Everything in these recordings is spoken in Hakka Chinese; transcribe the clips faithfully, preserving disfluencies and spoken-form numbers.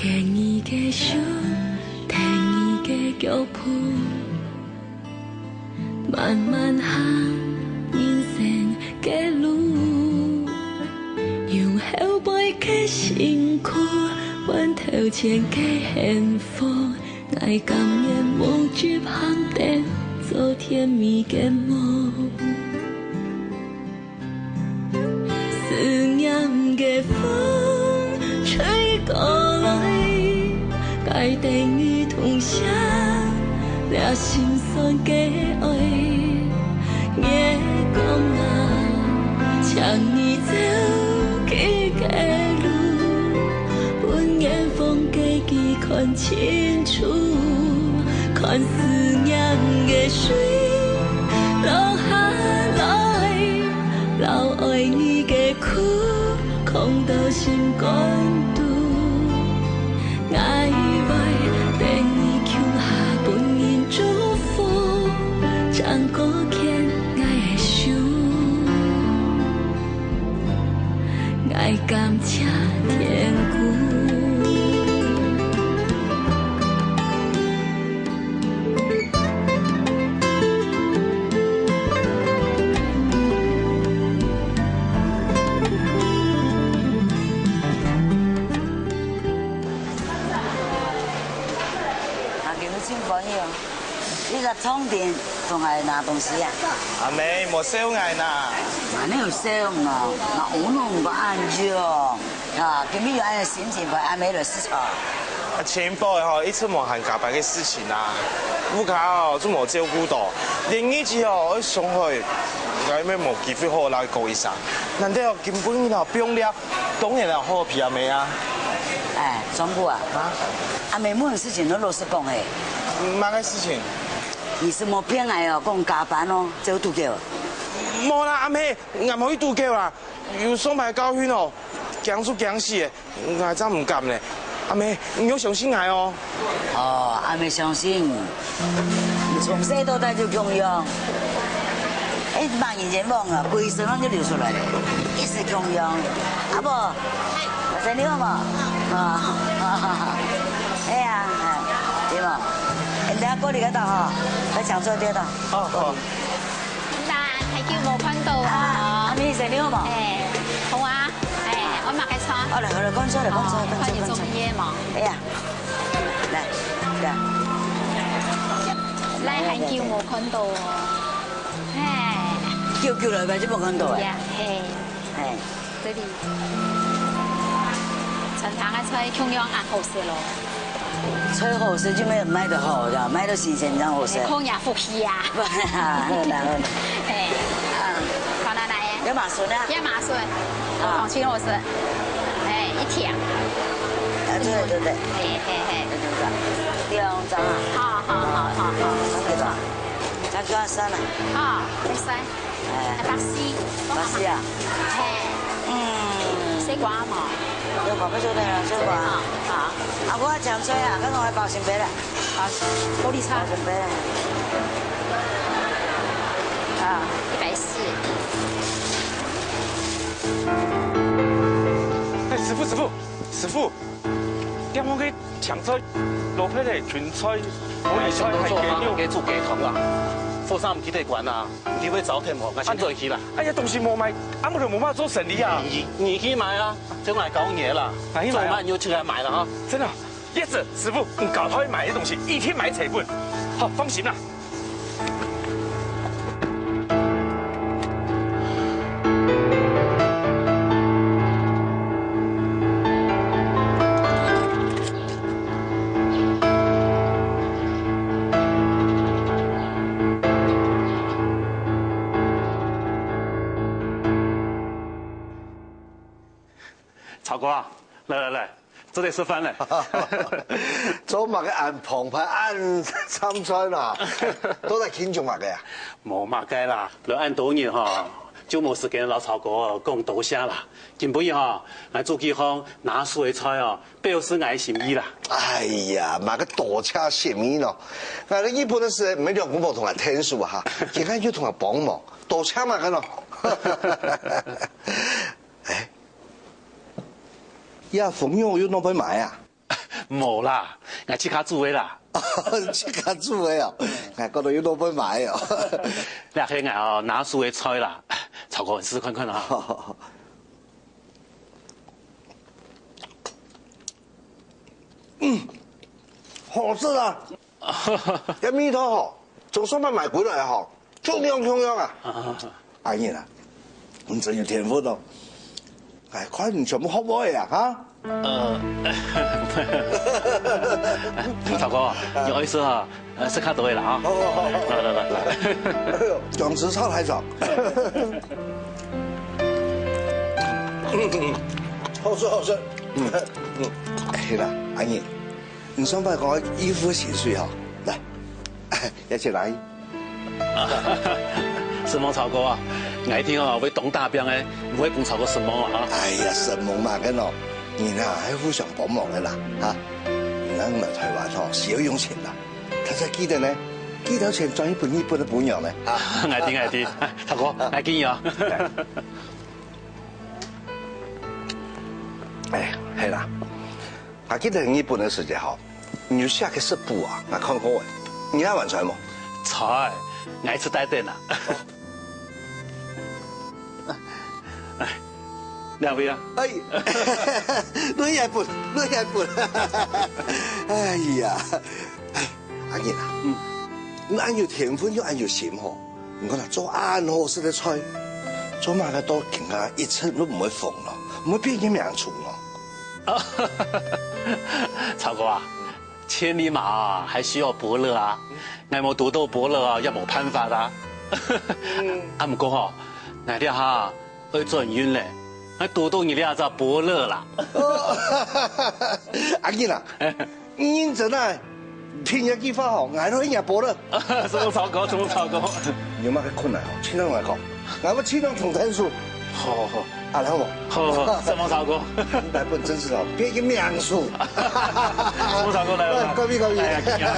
牽你个手，跈你个腳步，慢慢行人生个路。用後背个辛苦，換頭前个幸福。𠊎甘願無執行燈，做甜蜜个夢。 思念个風吹過來，𠊎等你同享這心酸个愛。月光啊，請你照佢个路，分遠方个佢看清楚，看思念个水落下來。 摎愛你个苦囥到心肝肚。𠊎會等你共下分人祝福，正過牽𠊎个手，𠊎感謝天公。 啊，今日真歡喜哦！你个創店同𠊎拿東西啊？阿妹，莫笑𠊎啦！哪有笑哦？𠊎烏龍个恁樣。 啊，今日有恁个心情陪阿妹來食菜。啊，前輩吼，一直無閒加班个事情啊，屋下哦，就無照顧到，連日子哦，愛上海，𠊎也無機會好好來過一下。難得哦，今晡日哦，放尞，當然要好好陪阿妹啊。哎，莊牯啊，啊？阿妹問事情，你老實講嘿。麼个事情？你係無騙𠊎哦，講加班哦，走渡狗？無啦，阿妹，𠊎無去渡狗啦。 有上擺教訓哦，驚就驚死欸，𠊎正毋敢咧。阿妹，你愛相信𠊎哦。哦，阿妹相信，你從細到大就共樣。哎，罵人冤枉啊，歸身上就流出來了，一直共樣。阿婆，生理好無？啊，哎呀，哎，對無？哎，等下過來該搭吼，來搶菜對搭。哦，好。 啦，太久無看到啊。啊，阿妹生理好無？哎，好啊，哎，愛麼个菜？好了好了，講出來，講出來，哦，講出來，看你中意个嘛。哎呀，來，來。來，很久無看到哦。哎。久久了，就無看到哎。呀，嘿。哎。 這裡。餐廳个菜共樣恁好食咯。菜好食就賣，賣得好，對吧？賣到新鮮正好食。看也福氣啊。好啦，好啦。嘿。啊。看哪哪个？要麻筍啊？要麻筍，啊。哦，真好食。哎，一條。啊，對對對。嘿嘿嘿。對對對。兩張啊。好好好好好。三個吧。那就要三了。好，再三。 哎。啊，巴西。巴西啊？嘿。嗯。西瓜無？有搞不出來了，西瓜。好，好。啊，我要搶菜啊，剛剛我包心杯了。好，玻璃茶。包心杯了。啊，一百四。哎，師傅，師傅，師傅。 點樣个青菜、蘿蔔仔、芹菜、高麗菜，還有雞肉。該做雞湯啊，火燒毋記得關啊，你會糟蹋無？𠊎先做去啦。哎呀，東西無買，啊，𠊎就無辦法做生理啊。你，你去買啊，這𠊎教你啦。哪去買啊？做滿你就出來買了哈。真的啊？Yes，師傅，你教頭買个東西，一定買齊本。好，放心啦。 曹哥啊，來來來，做得食飯咧。做麼个恁澎湃、恁參餐啊？都在慶祝麼个啊？無麼个啦，來恁多日吼，就無時間摎曹哥講多謝啦。今晡日吼，𠊎煮幾項拿手个菜哦，表示𠊎个心意啦。哎呀，麼个多謝心意喏！𠊎在日本个時，毋係兩公婆同𠊎𢯭手啊哈，今下又同𠊎幫忙，多謝麼个喏？哎， 呀，紅肉又哪會買啊？無啦，𠊎自家煮个啦。自家煮个哦，𠊎講到有老闆買哦。這係𠊎哦拿手个菜啦，曹哥，你試試看看啊。嗯，好食啊！這味道吼，從上面買回來吼，共樣共樣啊！阿英啊，你真有天分哦！哎，看你全部學會啊，哈？呃，曹哥，有意思哈，呃，食較多个啦哈。好好好，來來來來。哎喲，講直超太爽。好食好食。嗯嗯，係啦，阿英。 你上擺講个預付薪水吼，來，一起來。承蒙曹哥啊，𠊎一定哦會當打拚个，毋會講曹哥承蒙啊哈。哎呀，承蒙麼个喏，人啊係互相幫忙个啦，哈。你來台灣吼，係愛用錢啦，大家記得呢，寄條錢轉去分日本个餔娘呢，哈。𠊎知𠊎知，曹哥，𠊎敬你哦。哎，係啦。 𠊎記得日本个時節吼，你有寫个食譜啊，𠊎看過欸。你還完全無？在，𠊎一直帶等啊。兩位啊。哎，你也分，你也分。哎呀，哎，阿英啊，嗯，你恁有天分又恁有心吼，你看啊，做恁好食个菜，做麼个到今啊一直都毋會紅咯，毋會變一名廚咯？ 曹哥啊，千里馬啊，還需要伯樂啊。𠊎無堵到伯樂啊，也無辦法啊。啊，毋過吼，𠊎這下愛轉運咧，𠊎堵到你這隻伯樂啦。阿英啊，你認真啊，聽這句話吼，𠊎都一樣伯樂。承蒙曹哥，承蒙曹哥。有麼个困難吼，盡量來講。 𠊎會盡量同你𢯭手。好好好。啊，來好無？好好好，承蒙曹哥。來，本真是哦，變一個名廚。承蒙曹哥來了。哎，各位各位。哎呀，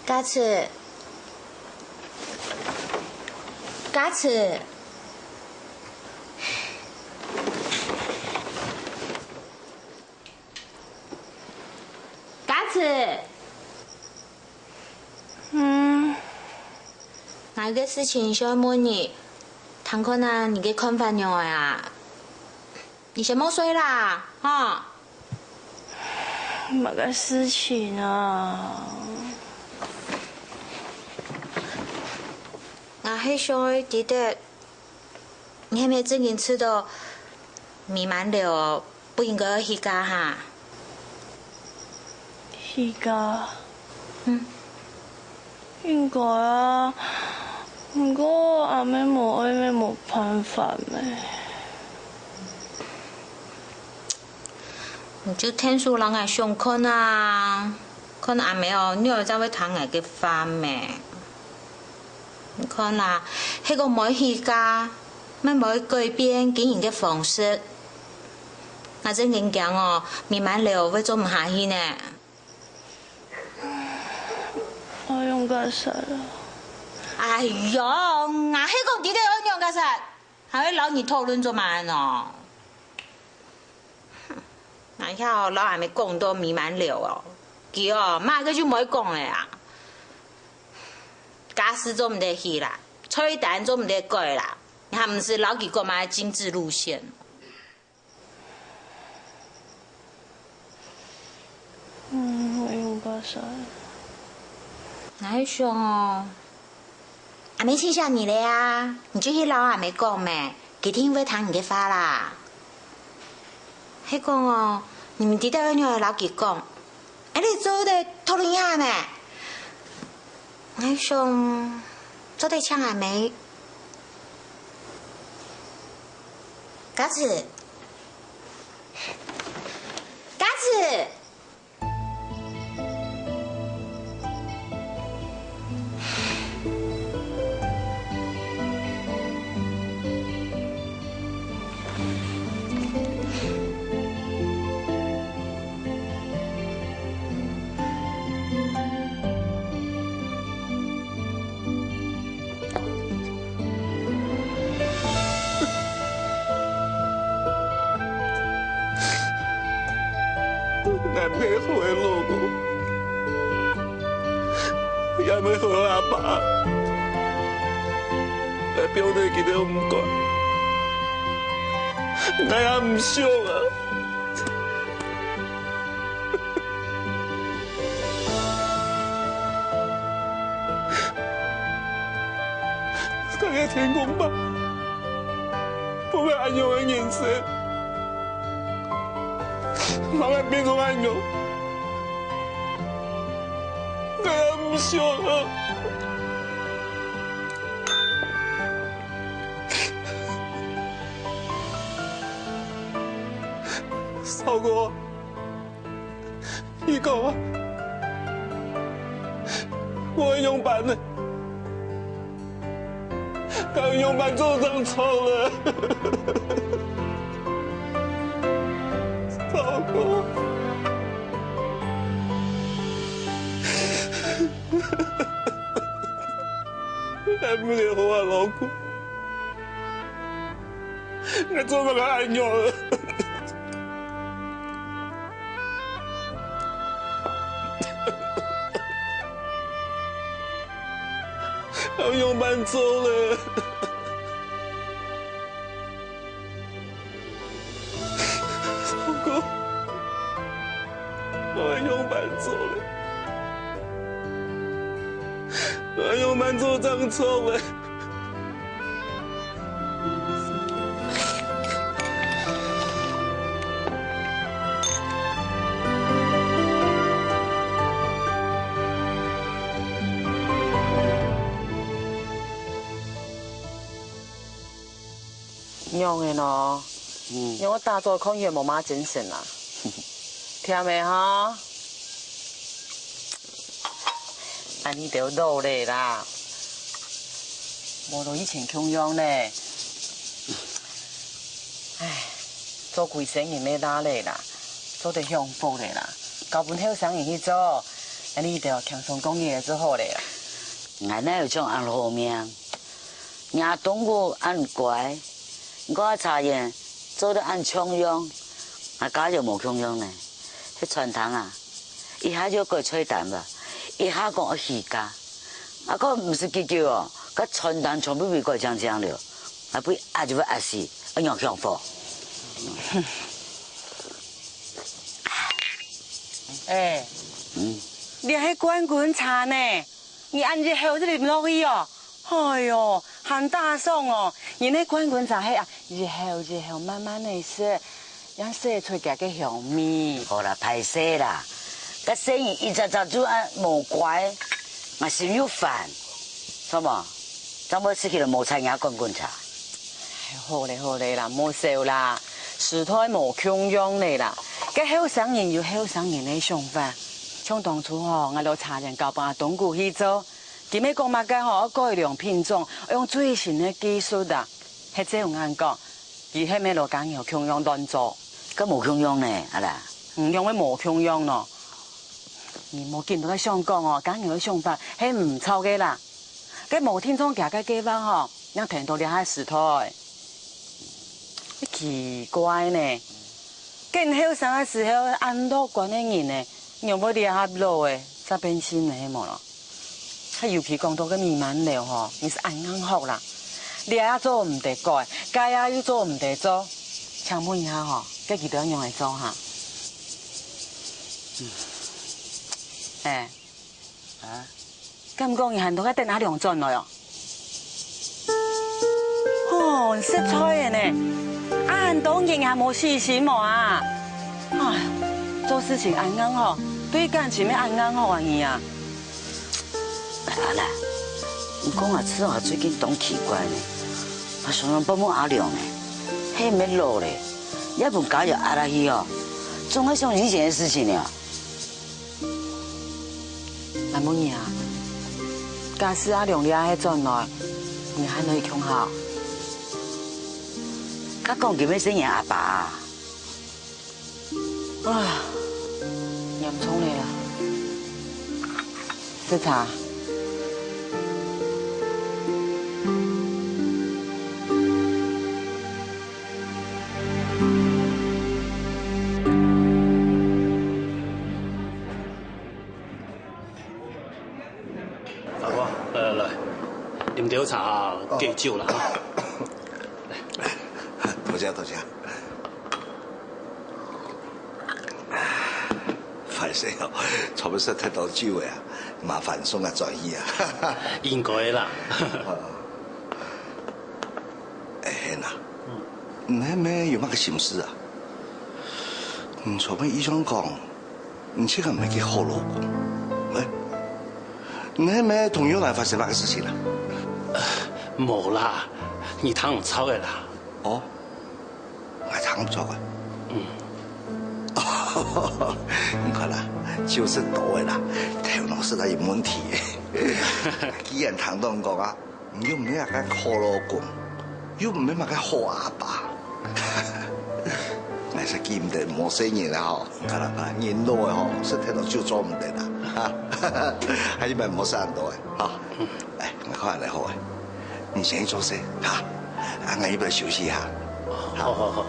嘉慈，嘉慈。 嘉慈。嗯。𠊎有個事情想問你，聽看啊，你个看法仰仔啊？你先莫睡啦，吼。麼个事情啊？𠊎係想愛知得 你係毋係正經知著美滿樓不應該愛起價哈？起價？嗯。應該啊，毋過阿姆無愛，也無辦法咩。你就𢯭手摎𠊎想看啊，看阿姆哦，仰仔正會聽𠊎个話咩？ 你看啦，係講無愛起價，乜無愛改變經營个方式。𠊎正經驚哦，美滿樓會做毋下去呢。𠊎仰結煞啊？哎喲，𠊎係講知得愛仰結煞，還會摎你討論做麼个呢？ 𠊎曉摎阿姆講到美滿樓哦，佢哦，麼个就毋會講了啊。價數做毋得起啦，菜單做毋得改啦，你還毋使摎佢講麼个精緻路線。嗯，𠊎仰結煞？𠊎想哦， 阿姆盡惜你了啊，你就去摎阿姆講咩，佢定會聽你个話啦。係講哦，你毋知得愛仰仔摎佢講，恁仔做得討論一下咩？𠊎想做得請阿姆。嘉慈， 𠊎毋係好个老公，也毋係好个阿爸。𠊎放忒佢兜毋管，𠊎也毋想啊。 大个天公伯，分𠊎恁樣个人生，分𠊎變成恁樣，𠊎也毋想啊。嫂哥， 你講啊，𠊎愛仰般呢？𠊎愛仰般做正著呢？嫂哥，𠊎毋係好个老公，𠊎做麼个恁樣啊？ 𠊎愛仰般做呢？嫂哥，𠊎愛仰般做呢？𠊎愛仰般做正著呢？ 仰仔呢？嗯。仰會打早看起來無麼精神啊？忝个哈？恁呢就老了啦，無像以前共樣了。唉，做歸生人个啦了啦，做得享福了啦，交分後生人去做，恁呢就輕鬆過日子就好了啦。𠊎哪有像恁好命？ 若東姑恁乖，𠊎个茶園做得恁像樣，𠊎家就無共樣呢。係餐廳啊，一下就改菜單吧，一下講愛起價，啊，講毋使幾久哦，該餐單全部被改淨淨了，𠊎被壓就會壓死，愛仰享福？哎，嗯，這係冠軍茶呢。 你恁熱喉就啉落去哦？哎喲，還打爽哦！人个冠軍茶係啊，一口一口慢慢仔食，正食出佢个香味。好啦，歹勢啦，該細人一隻隻就恁無乖，𠊎心又煩，著無？正會食起來無彩若冠軍茶。哎，好咧好咧啦，莫愁啦，時代無共樣咧啦，該後生人有後生人个想法。 像當初吼，𠊎摎茶園交分阿東姑去做，佢乜講麼个吼，愛改良品種，愛用最新个技術啊。係照𠊎講，佢係乜摎家牛共樣亂做。該無共樣呢，阿蘭？嗯，仰會無共樣呢？你莫緊到該想講哦，家牛个想法係毋著个啦。該無定著佢个計畫吼，正跈到這下時代。奇怪呢， 該後生个時候恁樂觀个人呢，仰會這下老咧，煞變心咧，係無咯？還尤其講到該美滿樓吼，你係恁硬殼啦，這也做毋得改，該也又做毋得做。請問一下吼，該佢兜仰仔做哈？哎， 啊？敢講你還在該等阿良轉來哦？哦，實在个呢，恁多日你還無死心無啊？唉，做事情恁硬殼，對感情乜恁硬殼啊你啊！哎，阿蘭，你講啊，子華最近當奇怪呢，啊，常常報復阿良呢，係毋係老咧，也分家業壓下去哦，總係想以前个事情呢。 𠊎問你啊，假使阿良這下係轉來，你還愛摎佢共下？該講佢乜細人阿爸啊，啊，嚴重了啦！這茶。阿哥，來來來，啉兜茶，解酒啦哈。多謝多謝。 壞勢哦，昨晡日食忒多酒了啊，麻煩送啊轉去啊。應該啦。哎，係啊，你係毋係有麼个心事啊？你昨晡日醫生講，你自家毋係幾好老公。哎，你係毋係同玉蘭發生麼个事情啊？無啦，你聽毋著个啦。哦， 𠊎聽毋著啊。嗯。你看啦，酒食多了啦，頭腦實在有問題。既然聽到你講啊，你又毋係麼个好老公，又毋係麼个好阿爸。𠊎實記毋得麼个人了吼，你看啦，人老了吼，食忒多酒做毋得啦。還係莫食恁多了，哈。哎，𠊎看恁樣好了。 你先去做事哈，啊，𠊎這片休息哈。好，好，好。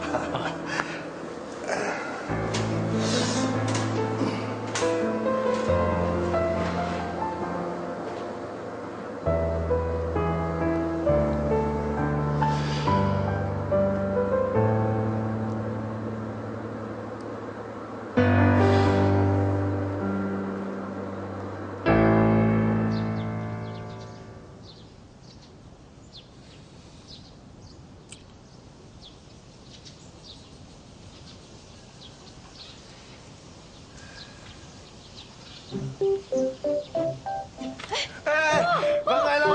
哎，萬安啦，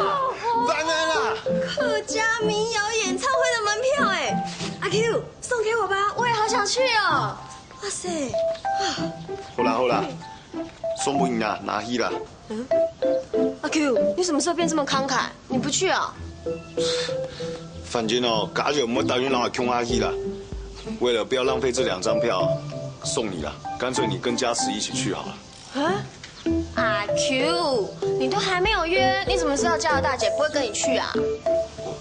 萬安啦！客家民謠演唱會的門票，哎，阿Q，送給我吧，我也好想去哦。哇塞，啊，好啦好啦，送分你啦，拿去啦。 嗯？阿Q，你什麼時候變這麼慷慨？你不去啊？反正哦，家姐毋會答應讓我共下去啦。為了不要浪費這兩張票，送你啦，乾脆你跟嘉慈一起去好了。啊？阿Q，你都還沒有約，你怎麼知道嘉友大姐不會跟你去啊？我，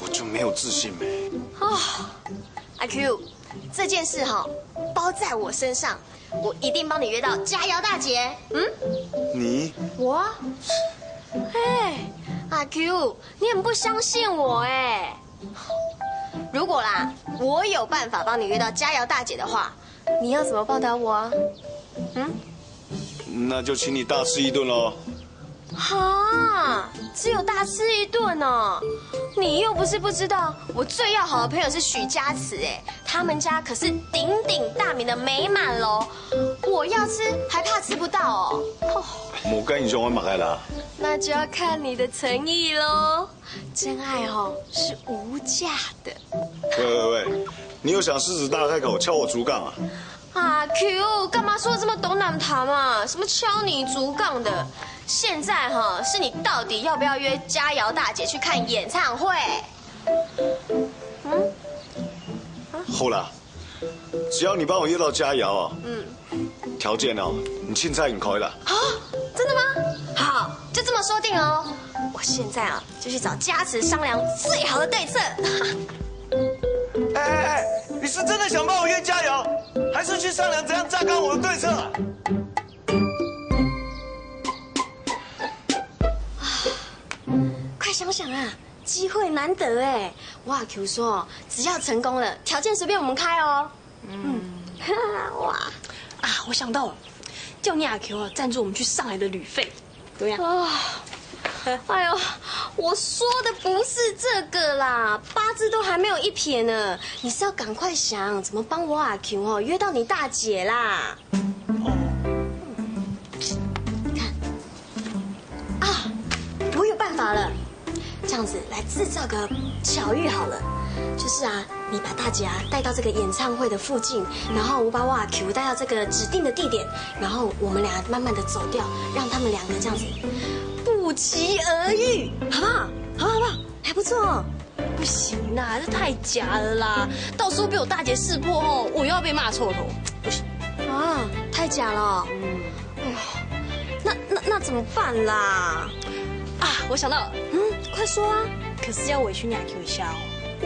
我就沒有自信沒。哦，阿Q，這件事哈，包在我身上，我一定幫你約到佳瑶大姐。嗯？你？我？哎，阿Q，你很不相信我哎。如果啦，我有辦法帮你约到佳瑶大姐的话，你要怎么报答我啊？嗯？那就请你大吃一顿喽。 哈，只有大吃一顿哦。你又不是不知道，我最要好的朋友是许家慈哎，他们家可是鼎鼎大名的美满楼，我要吃还怕吃不到哦。哦，無該你想我麼个啦？那就要看你的诚意喽。真爱哦，是无价的。喂喂喂，你又想狮子大开口敲我竹杠啊？ 阿Q，干嘛说得这么东南塔嘛？什么敲你竹杠的？现在哈，是你到底要不要约佳瑶大姐去看演唱会？嗯？好啦，只要你帮我约到佳瑶啊，嗯，条件哦，你凊彩你开啦。啊，真的吗？好，就这么说定了哦。我现在啊，就去找佳慈商量最好的对策。哎哎哎，你是真的想帮我约佳瑶，还是去商量怎样榨干我的对策啊？快想想啊，机会难得哎！我阿Q说，只要成功了，条件随便我们开哦。嗯，哇，啊，我想到了，叫你阿Q啊赞助我们去上海的旅费。 对呀。啊，哎呦，我说的不是这个啦，八字都还没有一撇呢，你是要赶快想怎么帮我阿Q哦约到你大姐啦。你看，啊，我有办法了，这样子来制造个巧遇好了，就是啊， 你把大姐啊带到这个演唱会的附近，然后我把我阿Q带到这个指定的地点，然后我们俩慢慢的走掉，让他们两个这样子不期而遇，好不好？好不好？好不好？还不错哦。不行啦，这太假了啦！到时候被我大姐识破哦，我又要被骂臭头。不行。啊，太假了。嗯。哎呦，那那那怎么办啦？啊，我想到了。嗯，快说啊。可是要委屈你阿 Q 一下哦。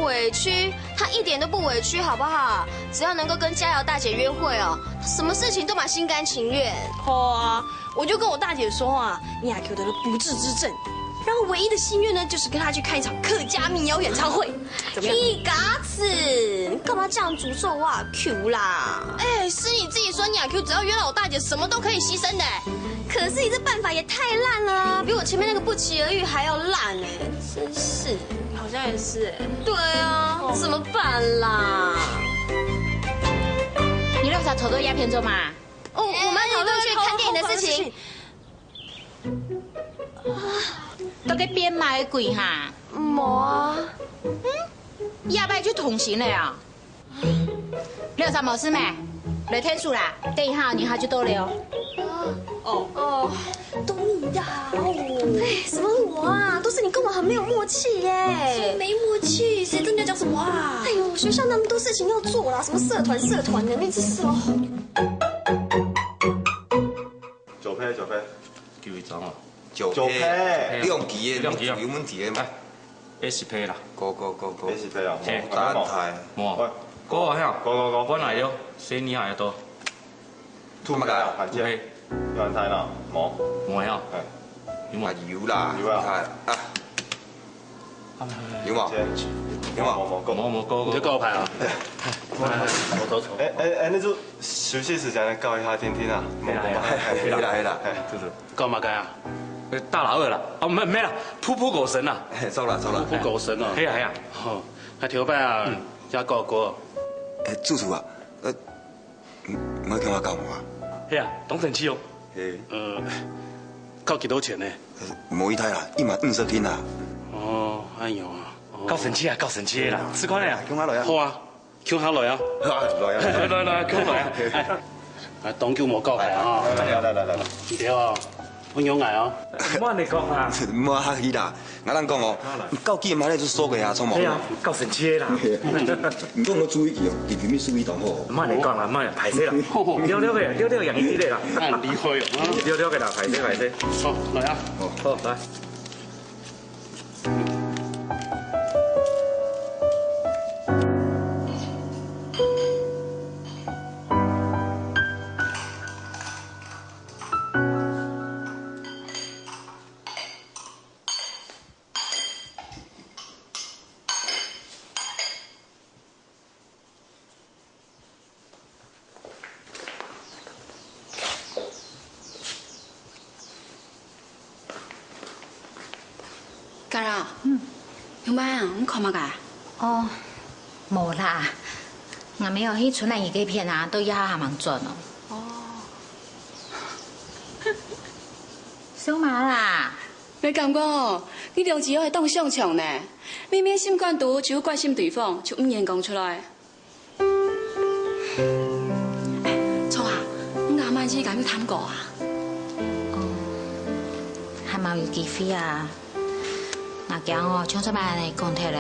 委屈？他一点都不委屈，好不好？只要能够跟佳瑶大姐约会哦，他什么事情都蛮心甘情愿。好啊，我就跟我大姐说啊，你阿 Q 得了不治之症，然后唯一的心愿呢，就是跟他去看一场客家民谣演唱会。 怎么样？屁嘎子，你干嘛这样诅咒我阿 Q 啦？哎，是你自己说你阿 Q 只要约到我大姐，什么都可以牺牲的。可是你这办法也太烂了啊，比我前面那个不期而遇还要烂哎，真是。好像也是哎。对啊，怎么办啦？你兩儕坐到這片做麼个？哦，我们讨论去看电影的事情。 到底變麼个鬼哈？無啊。嗯？這擺就通神了啊？你兩儕無事咩？來𢯭手啦，等一下哦，你下就到了哦。哦，哦，都你的啊。哎，什么我啊？都是你跟我很没有默契耶。什么没默契？谁跟你讲什么啊？哎呦，学校那么多事情要做啦，什么社团社团的，那真是哦。 九P，九P。九一张哦。九P，九P。兩支个，兩支啊。有問題个嘛？哎，S P啦。Go，go，go，go。S P啊，嘿。答案題。無。喂。Go啊，嘿啊。Go，go，go。我來了，所以你也要到。Two P啊，還有。Two P。有人猜呢？無。無啊。哎。有無？啊，有啦，有啊。你看啊。 有無？有無？無，無，無，無，無。你在告牌啊？我投手。哎，哎，哎，那就休息時間來告一下聽聽啊。可以啦，可以啦。可以啦，可以啦。哎。就是告麼个啊？呃，大老二啦。哦，沒，沒啦，噗噗狗神啦。嘿，走啦，走啦。噗噗狗神哦。嘿呀，嘿呀。哦，那頭擺啊，嗯。要告過。哎，主廚啊，呃， 毋，毋愛叫我教我啊。係啊，當生趣哦。嘿。呃，教幾多錢呢？無幾大啦，一萬五十銀啦。哦，哎喲啊。哦。夠生趣啊，夠生趣啦，試看咧啊。共下來啊。好啊，共下來啊。啊，來啊。來來來，共下來啊。哎，啊，當久無教牌啊。來來來來來。毋對哦。 分享𠊎哦。莫恁講啊。莫客氣啦，𠊎同你講哦，到今嘛咧就輸過啊，著無？係啊，夠生趣啦。毋過𠊎注意佢哦，特別注意到吼。莫恁講啦，莫恁，歹勢啦。了了个，了了贏一滴个啦。恁厲害哦。了了个啦，歹勢歹勢。好，來啊。好，來。 Kara，嗯。有麼个啊？你看麼个啊？哦，無啦。𠊎乜愛去春蘭姨該片啊，到這下還吂轉哦。哦。笑麼啦？𠊎感覺哦，你兩姊妹當相像呢。明明心肝肚就關心對方，就毋願講出來。 哎，著啊，你阿滿姨敢有探過啊？哦，還吂有機會啊。𠊎驚哦，像昨晡恁樣講忒了，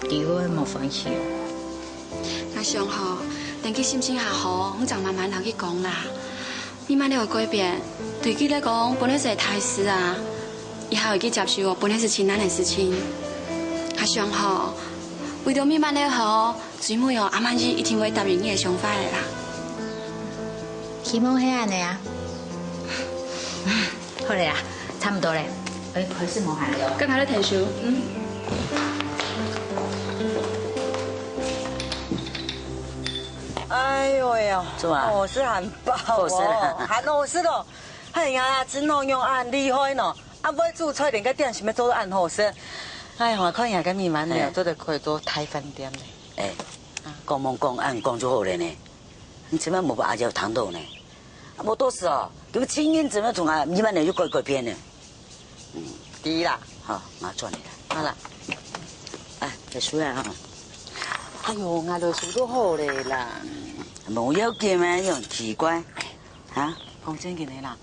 佢會無歡喜哦。𠊎想吼，等佢心情較好，你正慢慢摎佢講啦。 你慢慢有改變，對佢來講，本來係大事啊，以後佢接受哦，本來係盡難个事情。𠊎想吼，為著美滿个好，最尾哦，阿滿姨一定會答應你个想法个啦。希望係恁樣啊。好了啦，差毋多了，愛開始無閒了。該𠊎來𢯭手。嗯。哎喲呀，做麼？好食還 飽哦，好食啦。還好食哦。哎呀，真哦，仰恁厲害喏！啊，會煮菜連个點心乜做到恁好食。哎呀，看人家美滿呢，哎。做得開到大飯店呢。哎，講罔講，恁講就好了呢。你這擺無分阿姐聽到呢。啊，無到時哦，佢會盡認真个同阿美滿呢又改改變呢。 嗯，知啦。好，𠊎轉去啦。好啦。哎，結束啦哈。哎喲，𠊎來收都好了啦。無要緊咩，你很奇怪。啊？講正經个啦，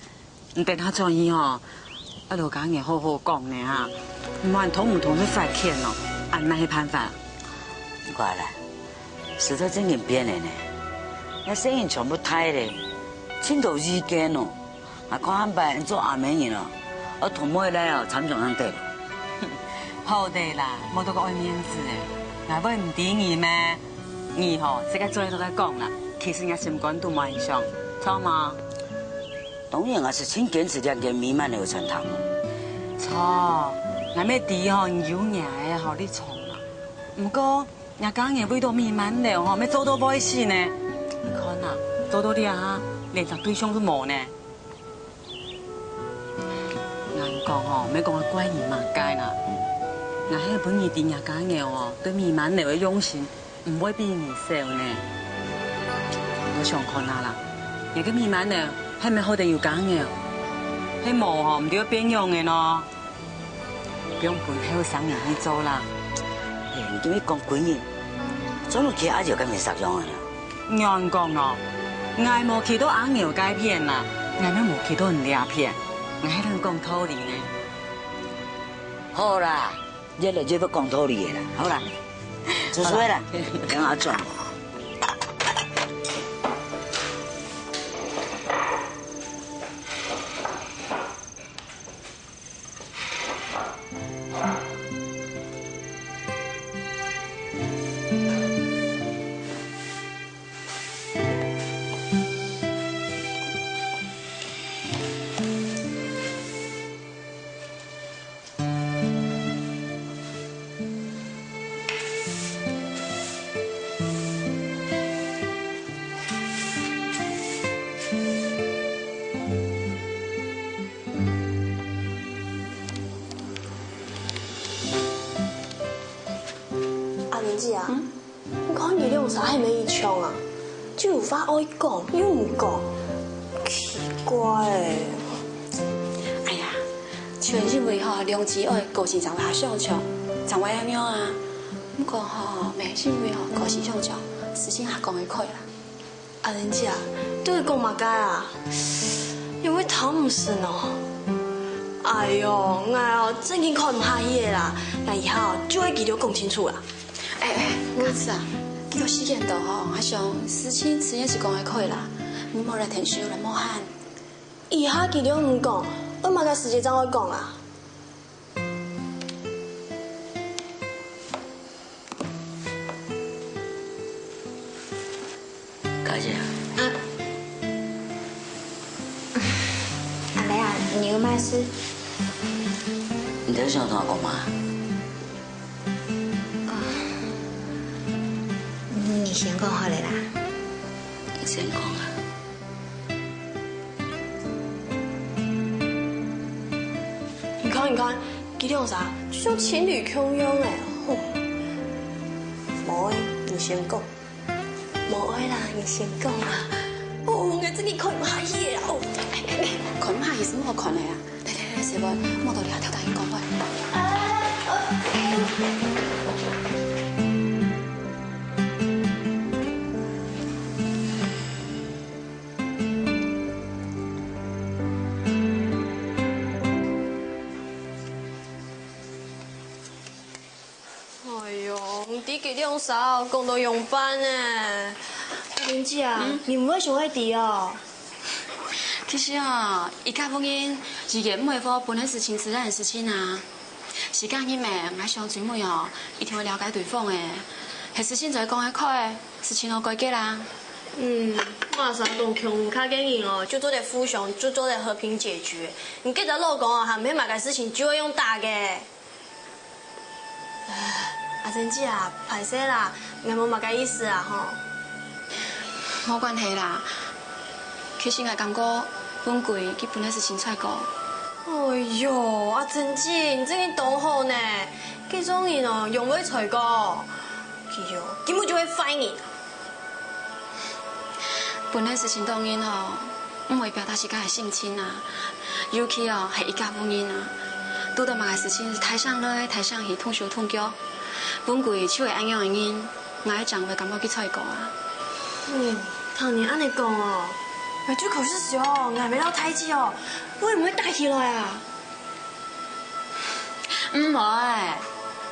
你等下轉去吼，愛摎家人好好講呢哈。毋然通毋通會發譴哦，恁哪係辦法？你看啦，時代正經變了呢，那聲音全部大了。盡多意見哦。𠊎看下擺做阿姆人哦，愛同妹仔哦參詳正著。好得啦，無到个愛面子誒，𠊎會毋知你咩？你吼，自家做得同佢講啦，其實若心肝肚無恁想，著無？當然，𠊎係盡堅持這個美滿樓个傳統。著，𠊎乜知吼，你有若个吼立場啦。毋過， 若家人為著美滿樓吼，乜做到會死呢。你看啊，做到這下，連隻對象都無呢。𠊎講吼，莫講𠊎怪你麼个啦。𠊎係分你知若家人哦，對美滿樓个用心，毋會比你少呢。你想看啊啦，若个美滿樓，係毋係好得有家人？係無吼，毋知會變樣个呢。 放分後生人去做啦。哎，你今日講歸日，做麼个阿舅跟你實樣啊？仰講哦，𠊎無去到阿牛該片啦，𠊎乜無去到你這片，𠊎係同你講道理呢。好啦，越來越會講道理个啦，好啦，出去啦，等下轉。 阿玲姐啊，你看佢兩儕係毋係異像啊？就有話愛講又毋講，奇怪欸。哎呀，就係因為吼，兩姊妹個性正會較相像，正會恁樣啊。毋過吼，乜因為吼，個性相像，事情較講會開啦。 阿玲姐啊，你在講麼个啊？仰會聽毋識哦？哎喲，𠊎哦，正經看毋下去了啦！𠊎以後哦，就愛佢兜講清楚啦。哎哎，阿姊啊，幾多時間到吼，𠊎想事情自然係講會開啦，你莫來添愁來冒汗。這下佢兜毋講，愛麼个時節正愛講啊？ 家姐啊。啊。阿妹啊，你有麼事？你兜想同𠊎講麼个？哦，你先講好了啦。你先講啊。 你看，你看，佢兩儕就像情侶共樣欸，吼。無愛，你先講。無愛啦，你先講啊。哦，𠊎真个看毋下去了，哦。哎，哎，哎，看毋下去係無好看个啊。來，來，來，細妹，莫到這跳大音樂會。啊，呃。 哎喲，毋知佢兩儕講到仰般呢？阿玲姐啊，嗯？你毋會想愛知哦？其實啊，一家屋人之間毋會話本來係盡自然个事情啊。 係家人咩，𠊎想最尾哦，一定會了解對方个。係事情做講會開，事情好解決啦。嗯，𠊎想講，共下个人哦，就做得互相，就做得和平解決。你這隻老公哦，還毋係麼个事情就會用打个。唉，阿珍姐啊，歹勢啦，𠊎無麼个意思啊吼。無關係啦，其實𠊎感覺文貴佢本來係盡衰過。 哎喲，阿珍姐，你真个當好呢！這種人哦，仰會衰過？佢哦，根本就係壞人。本來事情當然吼，毋會表達自家个心情啊，尤其哦係一家屋人啊，堵到麼个事情大聲來、大聲去、動手動腳，文貴就係恁樣个人。 𠊎正會感覺佢衰過啊。嗯，聽你恁樣講哦，𠊎就開始想，𠊎姆摎大姊哦，會毋會打起來啊？毋會，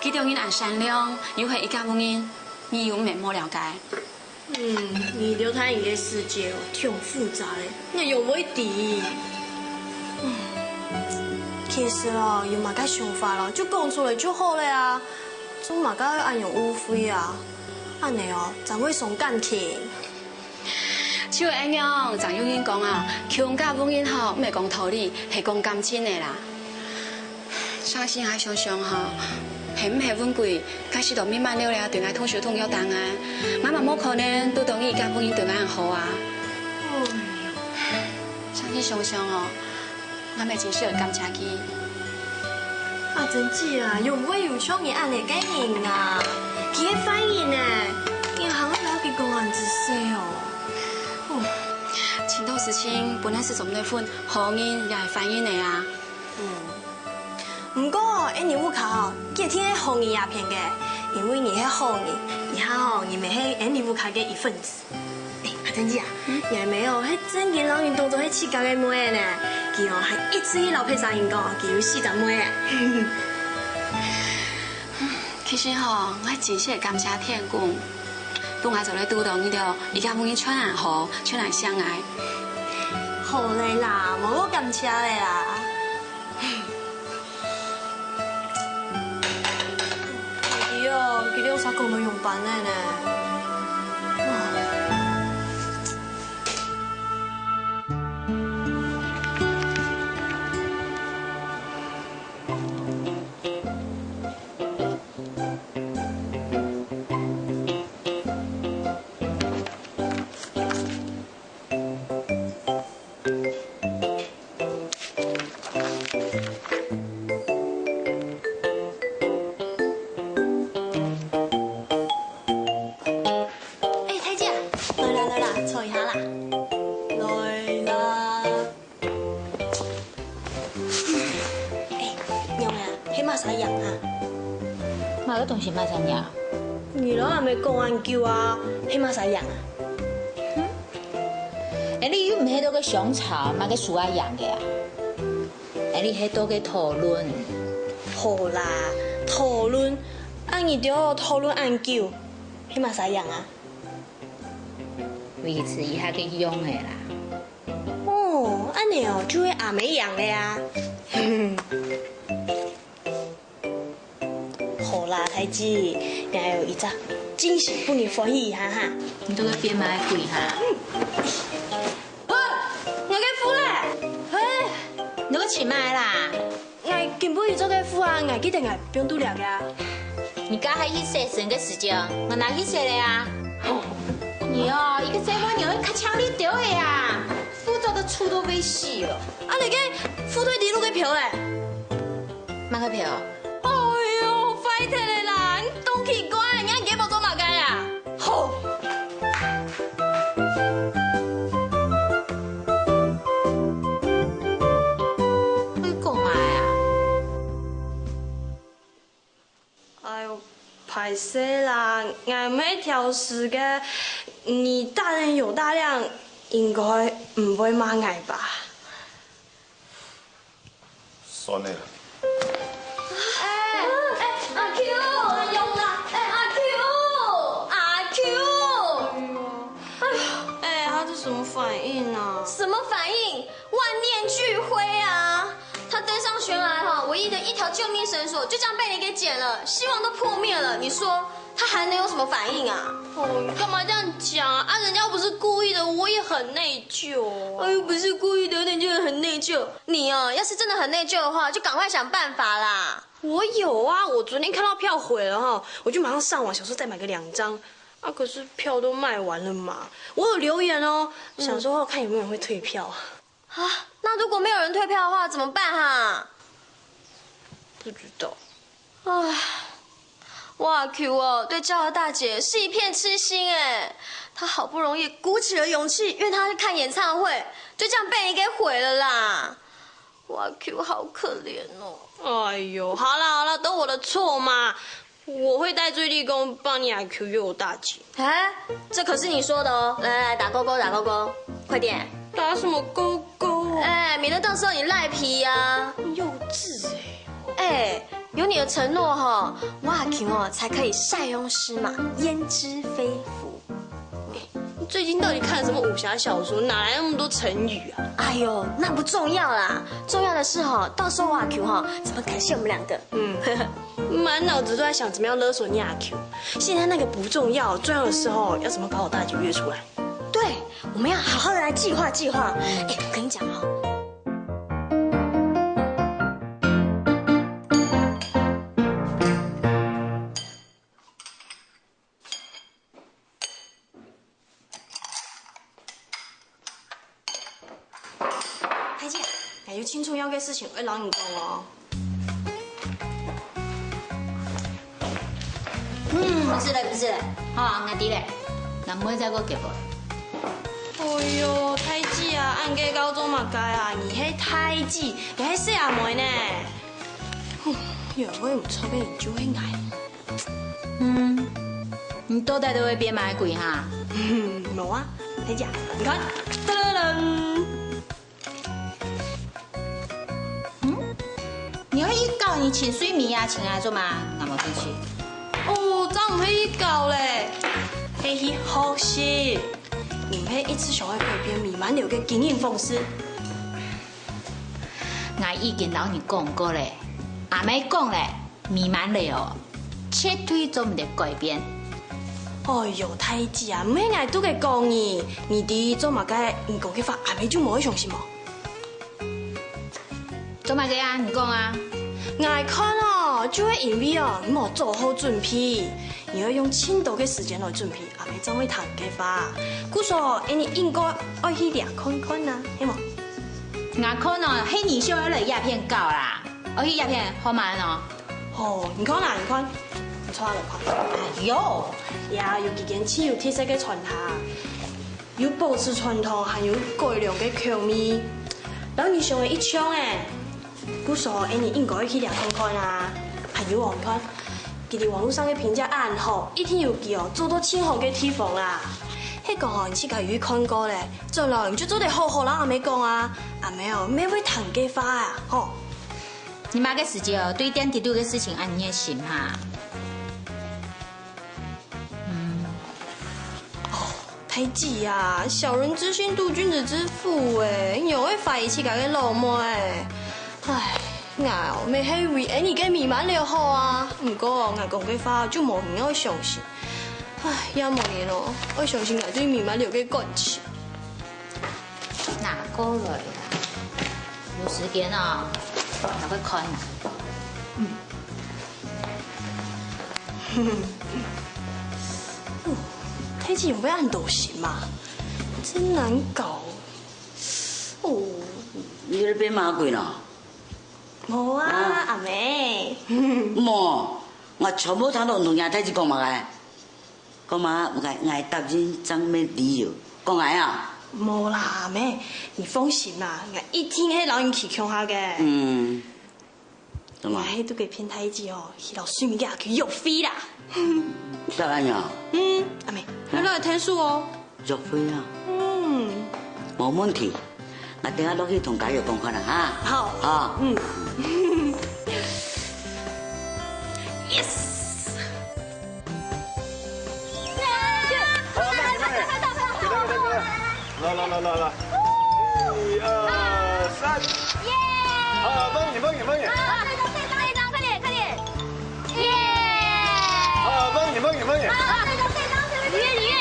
佢兩人恁善良，又係一家屋人，你又毋免無了解。嗯，你留台影个世界哦，挺複雜个，𠊎又毋會知。嗯，其實哦，有麼个想法咯，就講出來就好了啊，做麼个愛恁樣誤會啊？恁樣哦，正會傷感情。就恁樣，正有人講啊，窮甲無人好，毋係講道理，係講感情个啦。 相信𠊎想想吼，係毋係文貴，該時都密碼了了對𠊎動手動腳打𠊎，𠊎嘛無可能堵到你一家本人對𠊎恁好啊。相信想想哦，𠊎乜真係愛感謝佢。阿珍姊啊，又毋會有像你恁樣个人啊，佢係壞人呢，你還愛摎佢講恁仔細哦。哦，盡多事情本來係做得分好人也係壞人个啊。嗯。 毋過，𠊎屋下吼，決定係好人這片个，因為你係好人，這下吼，你乜係𠊎屋下个一份子。哎，阿珍姊啊，你阿姆哦，係正經摎你當做係自家个妹仔呢，佢哦還一直摎別儕人講，佢有四隻妹仔。其實吼，𠊎真係感謝天公，分𠊎做得堵到你兜，一家人全恁好，全恁惜𠊎。好了啦，莫過感謝了啦。 佢哦，佢兩儕講到仰般呢？哎，大姊，來啦，來啦，坐一下啦。來啦。哎，仰仔啊，係麼儕贏啊？麼个東西麼儕贏？你摎阿姆講恁久啊，係麼儕贏啊？ 𠊎俚又毋係在該相吵，麼个輸啊贏个啊？𠊎俚係在該討論。好啦，討論，啊你兜討論恁久，係麼儕贏啊？維持一下个樣仔啦。哦，恁仔哦，就係阿姆贏个啊。 好啦，大姊，𠊎有一隻驚喜分你歡喜一下哈。你在該編麼个鬼哈？喂，𠊎个褲咧？嘿，你在該尋麼个啦？𠊎今晡日著个褲啊，𠊎記得𠊎放在這个啊。你該下去洗身个時節，𠊎拿去洗了啊。你哦，一個細妹人會較強烈兜仔啊，褲著到臭到會死哦。啊，你个褲袋裡肚个票咧？ 麼个票？哎喲，壞忒了啦！你當奇怪，你恁驚無做麼个啊？吼！你講麼个啊？哎喲，歹勢啦，𠊎毋係挑食个，你大人有大量，應該毋會罵𠊎吧？ 算了。哎，哎，阿Q，哎，阿Q，阿Q，哎呦，哎，他這什麼反應啊？什麼反應？萬念俱灰啊！他登上懸崖哈，唯一的一條救命繩索就這樣被你給剪了，希望都破滅了。你說他還能有什麼反應啊？哦，你幹嘛這樣講啊？啊，人家又不是故意的，我也很內疚啊。哎，又不是故意的，那就很內疚。 你哦，要是真的很內疚的話，就趕快想辦法啦。我有啊，我昨天看到票毀了哈，我就馬上上網想說再買個兩張，啊，可是票都賣完了嘛。我有留言哦，想說看有沒有人會退票。啊，那如果沒有人退票的話，怎麼辦哈？不知道。唉，我阿Q哦，對昭和大姐是一片痴心哎，他好不容易鼓起了勇氣約她去看演唱會，就這樣被你給毀了啦。 哇，Q好可憐哦。哎喲，好啦好啦，都我的錯嘛，我會戴罪立功，幫你阿Q約我大姐。哎，這可是你說的哦。來來來，打勾勾，打勾勾，快點。打什麼勾勾啊？哎，免得到時候你賴皮呀。幼稚哎。哎，有你的承諾哈，我阿Q哦才可以塞翁失馬，焉知非福。最近到底看了什么武侠小说，哪来那么多成语啊？哎呦，那不重要啦，重要的是哈，到时候阿 Q 哈怎么感谢我们两个？嗯，满脑子都在想怎么样勒索你阿 Q。现在那个不重要，重要的时候要怎么把我大姐约出来？对，我们要好好的来计划计划。哎，我跟你讲哦，大姐，哎，有真重要个事情愛摎你講哦。嗯，毋使了，毋使了，好，𠊎知了，𠊎毋會再過激了。哎喲，大姐啊，恁个搞做麼个啊？你係大姐，你係細阿妹呢。哼，有位毋著个人就會𠊎。 嗯，你到底都會變麼个鬼哈？無啊，大姐，你看，噔噔噔。嗯？你會去搞你親水妹啊親啊做麼？𠊎無興趣。哦，正毋係去搞咧，係去學習。你毋係一直想愛改變美滿樓个經營方式？ 𠊎已經摎你講過咧，阿姆講咧，美滿樓哦，絕對做毋得改變。哎喲，大姐啊，毋係𠊎都在講你，你知做麼个你講个話阿姆就無會相信無？做麼个啊？你講啊！𠊎看哦，就係因為哦，你無做好準備，你愛用盡多个時間來準備。 阿姆正會聽你个話。故所，𠊎等應該愛去尞看看啊，係無？𠊎看哦，係你想愛來這片搞啦，愛去這片好無哦？吼，你看啊，你看，你坐下來看。哎喲，呀，有幾間盡有特色个餐廳，有保持傳統，還有改良个口味，摎你想个一樣誒。 故所，𠊎等應該去尞看看啊。還有哦，你看，佢等網路上个評價恁好，一定有佢哦做到盡好个地方啦。係講哦，你自家有去看過咧，轉來你就做得好好摎阿姆講啊，阿姆哦，乜會聽你个話啊，吼。你麼个時節哦，對電梯肚个事情恁熱心哈？ 嗯。哦，大姐啊，小人之心度君子之腹誒，你仰會懷疑自家个老妹？唉，𠊎哦，乜係為𠊎等个美滿樓好啊。毋過，𠊎講个話就無人愛相信。唉，也無人哦，愛相信𠊎對美滿樓个感情。 拿過來啦，有時間哦，拿過看啊。嗯。大姐會恁多心嘛？真難搞。哦。你在變麼个鬼呢？無啊，啊。阿姆。無，𠊎全部聽著，你同若大姐講麼个？ 講嘛，𠊎，𠊎答應正無理由，講𠊎啊。無啦，阿姆，你放心啦，𠊎一定係摎你企共下个。嗯，做麼？𠊎係都該騙大姐哦，去摎水妹佢約會啦。得恁樣？嗯，阿姆，你來𢯭手哦。約會啊？嗯。無問題。 𠊎等下落去同家友講看啊，哈。好。哈。嗯。Yes！來，來，來，來，來。一、二、三。耶！好，放眼，放眼，放眼。好，這張，這張，這張，快點，快點。 耶！好，放眼，放眼，放眼。好，再張，再張，再張。裡面，裡面。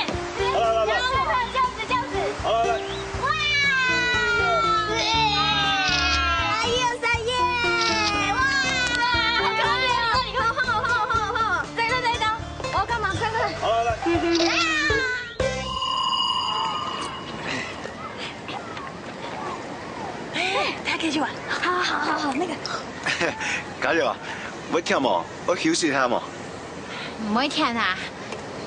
好了，好了，好了。然後這樣子，這樣子。好了，來。哇！哎呀，三耶！哇！好可愛哦！你看，換我，換我，換我，換我。再，再，再一張。我要幹嘛？快，快，快。好了，來。啊！ 哎，大家去玩。好，好，好，好，那個。家友啊，會忝無？愛休息一下無？毋會忝啊，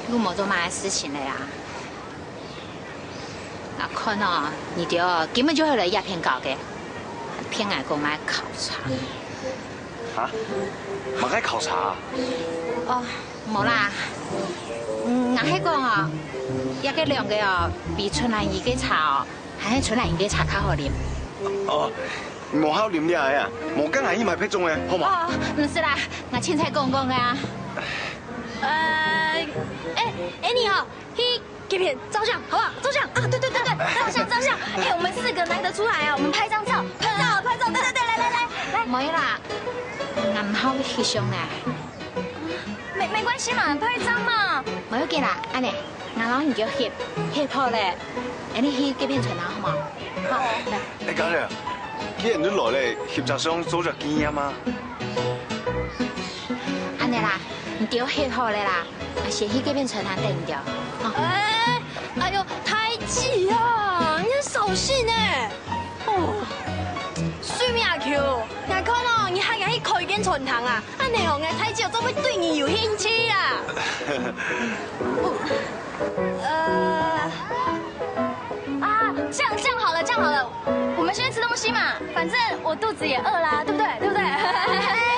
又無做麼个事情了啊。𠊎看哦，你兜哦，根本就係來這片搞个，騙𠊎講麼个考察。哈？麼个考察啊？哦，無啦，嗯，𠊎係講哦，這個兩個哦，比春蘭姨个茶哦， 還係春蘭姨个茶較好啉。哦，無好啉了个啊，無，該𠊎去買別種个，好無？哦，毋使啦，𠊎凊彩講講个啊。呃，哎，哎，你哦，去這片照相，好不好？照相啊！對對對對，照相照相！哎，我們四個難得出來啊，我們拍張照，拍照拍照！對對對，來來來來，無啦，𠊎毋好翕相呢。沒沒關係嘛，拍一張嘛。無要緊啦，恁呢，𠊎摎你叫翕，翕好咧，恁呢去該片坐啊，好無？好，來。哎，家姐，既然你來咧，翕隻相做隻紀念啊。恁呢啦，你叫翕好咧啦，𠊎先去該片坐啊等你。哎，哎喲，大姊啊，你很掃興呢。哦，水明阿舅，𠊎看哦，你還愛去開間餐廳啊？恁呢哦，𠊎大姊做會對你有興趣啦。呃，啊，這樣這樣好了，這樣好了，我們先去吃東西嘛，反正我肚子也餓啦，對不對？對不对？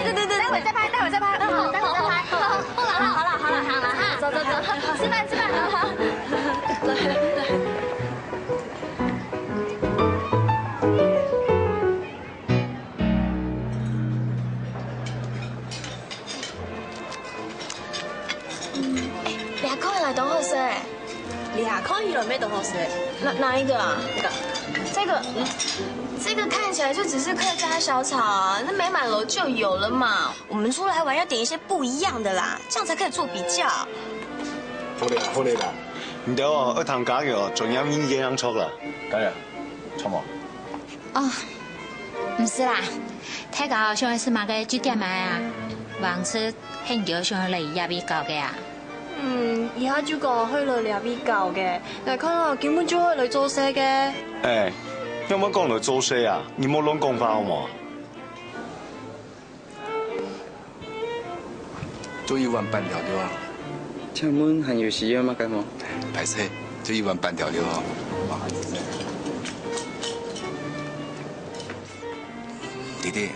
对对对，待会再拍，待会再拍，嗯，待会再拍。好，好了，好了，好了，好了，哈，走走走，吃饭吃饭，好好。這看起來當好食哎。這看起來乜當好食。哪哪一個啊？這個，嗯，這個看起來就只是客家小炒啊，那美滿樓就有了嘛。我們出來玩要點一些不一樣的啦，這樣才可以做比較。好咧啦，好咧啦，你兜哦，愛聽家友專業意見正著啦。家友，著無？哦，毋使啦，大家想愛食麼个就點麼个啊，橫直 係你兜想愛來這位搞个啊？嗯，這下就講愛來這位搞个，𠊎看哦，根本就愛來做事个。哎，仰會講來做事啊？你莫亂講話好無？做一碗粄條對無？請問還有需要麼个無？歹勢，做一碗粄條對無？弟弟，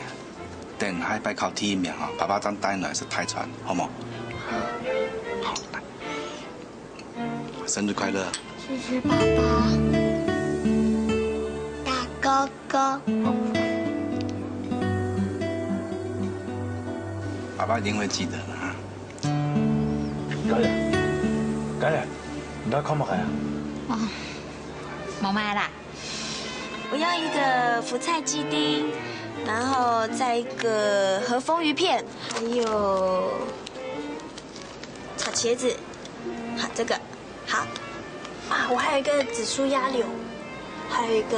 等下擺考第一名吼，爸爸正帶你來食大餐，好無？好，來。生日快樂！謝謝爸爸，大哥哥。爸爸一定會記得的哈。家姐，家姐，你在看麼个啊？哦，無麼个啦。 我要一個福菜雞丁，然後再一個和風魚片，還有炒茄子。好，這個好。啊，我還有一個紫蘇鴨柳，還有一個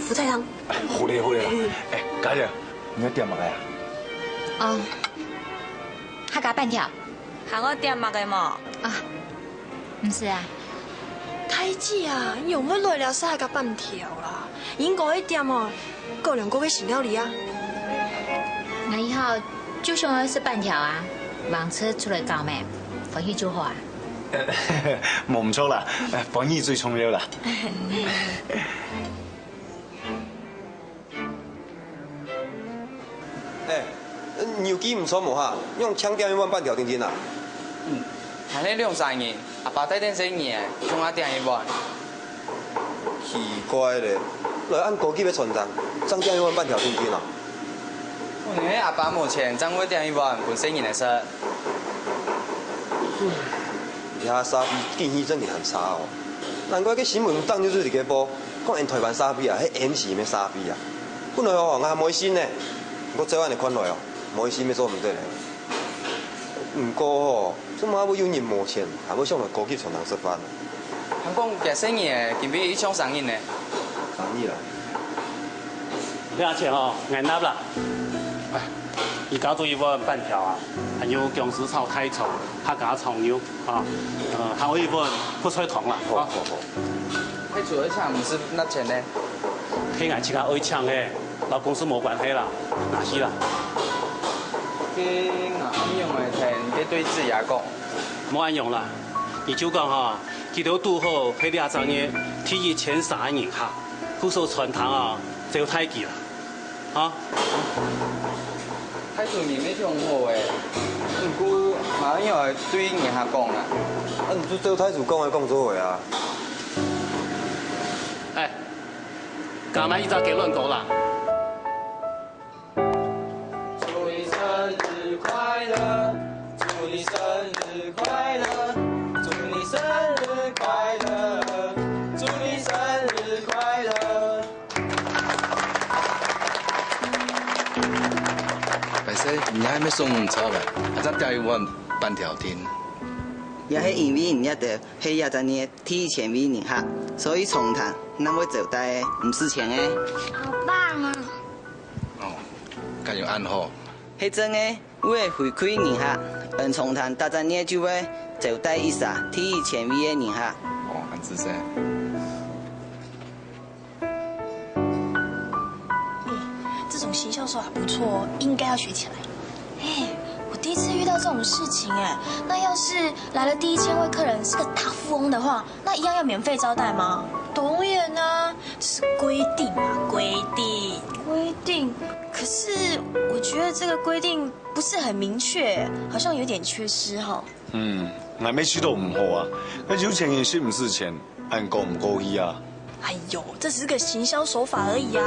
福菜湯。好咧好咧，哎，家姐，你愛點麼个啊？哦，客家粄條。還愛點麼个無？啊，毋使啊。 大姊啊，你仰會來這食客家粄條啦？應該一點哦，各人各个新料理啊。𠊎以後就想愛食粄條啊，橫直出來搞咩，歡喜就好啊。無毋著啦，歡喜最重要啦。 哎，你有記毋著無哈？仰淨點一碗粄條定定啊？嗯，還係兩儕人，阿爸帶等細人仔，共下點一碗。奇怪咧，來恁高級个餐廳，正點一碗粄條定定啊？可能係阿爸無錢，正會點一碗分細人仔食。這下社會景氣真經還差哦，難怪該新聞頂日就在該報，講𫣆臺灣社會啊，係N時个社會啊。本來哦，𠊎還無信呢，毋過照恁樣看來哦， 無意思，乜做毋得咧。毋過吼，做麼會有人無錢，還會想來高級餐廳食飯？還講佢細人仔今晡日愛請生日呢。生日啦！這錢吼，𠊎納啦。哎，你加做一碗粄條啊，還有薑絲炒大腸、客家炒肉啊，呃，還有一碗覆菜湯啦。好，好，好。係主要請毋使納錢呢？係𠊎自家愛請个。 摎公司無關係啦，拿去啦。該𠊎仰般來同該對子爺講？莫恁樣啦，你就講吼，佢兜堵好係這隻月第一千儕个人客，故所餐廳啊，招待佢啦，哈？大廚人乜當好誒，毋過𠊎仰般來對人客講啊？啊，你就照大廚講个講做得啊。哎， 敢愛一直結論過啦？祝你生日快樂，祝你生日快樂，祝你生日快樂。你還沒送茶來，啊，咱家有碗半條定。也係因為你這兜係這隻月第一千位人客，所以長灘正會招待毋使錢个。好棒啊！哦，敢有恁好？係真个，為了回饋人客，恩長灘逐隻月就會招待一儕第一千位个人客。哦，恁仔細。 欸，這種行銷手法不錯哦，應該要學起來。欸，我第一次遇到這種事情欸，那要是來了第一千位客人是個大富翁的話，那一樣要免費招待嗎？當然啊，這是規定啊，規定。規定？可是我覺得這個規定不是很明確，好像有點缺失吼。 嗯，𠊎乜試著毋好啊，該有錢人食毋使錢，恁講毋過去啊。哎呦，這只是個行銷手法而已啊！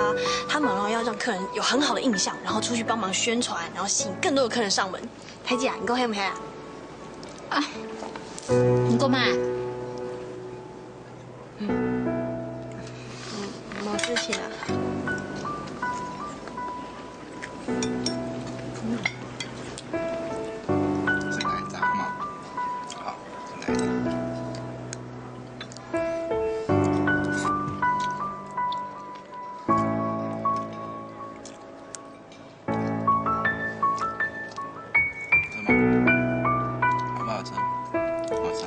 他們哦要讓客人有很好的印象，然後出去幫忙宣傳，然後吸引更多的客人上門。台姐啊，你講係毋係啊？啊，你講麼？ 嗯，無事情啊。再來一張嘛。好，再來一張。 好不好吃？好吃。